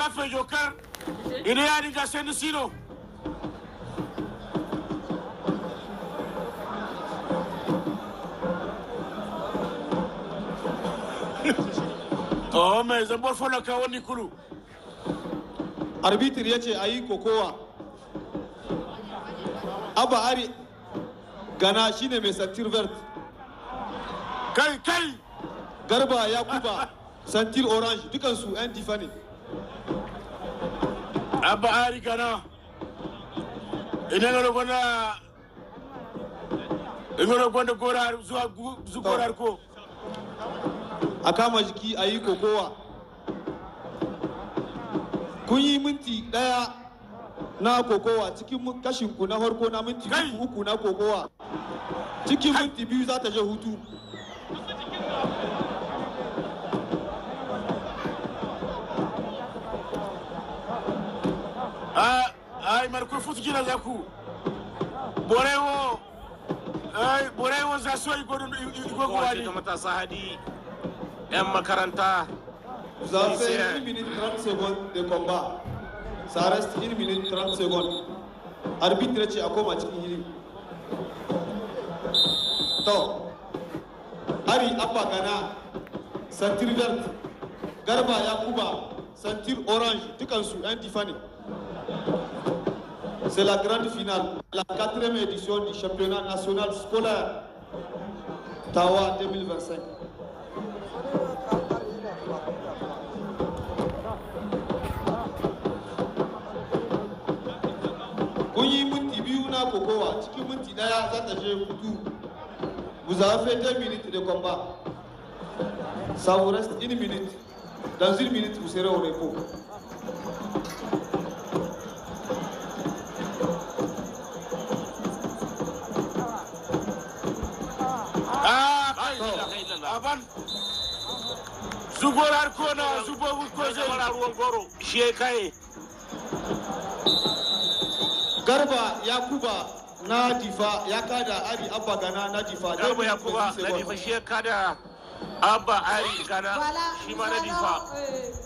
Ga fejo kar ina ya riga sai ni sino. Oh, mai zambar folaka wani kulu. Arbitre ya ce a yi kokowa. Abba Ari Gana shine mai ceinture verte. Kai kai. Garba Yakuba ceinture orange, dukansu 'yan Difa ne. Abba Ari Gana ina ngaro gona, ingoro gonda gora zuwa zugorar ko. A kama jiki a yi kokowa. Kun yi minti 1 na kokowa cikin kashinku na farko na minti Kai! 3 na kokowa. Cikin minti 2 za ta je hutu. A ai marko futu jina zaku borewo, ai borewo za so igo igo Kowa ce wani ta matasa Hadi 'yan makaranta. Vous avez fait 1 minute 30 secondes de combat. Ça reste 1 minute 30 secondes. Arbitre ce a koma cikin hili. To, Ari Abba Gana, ceinture verte, Garba Yakuba, ceinture orange, dukansu 'yan Difa ne. C'est la grande finale, la quatrième édition du championnat national scolaire Tawa 2025. Kun yi minti 2 na kokowa, cikin minti 1 za ta je hutu. Vous avez fait 2 minutes de combat. Ça vous reste une minute. Dans une minute, vous serez au repos. Ah, kai. La ilaha illallah. Aban zugorar ko na zubo ko Zai zai mara ruwan goro shi ya kai. Garba Yakuba na Difa ya kada Ari Abba Gana na Difa. Garba Yakuba na Difa shi ya kada Abba Ari Gana Voilà, shi ma na nous Difa. allons,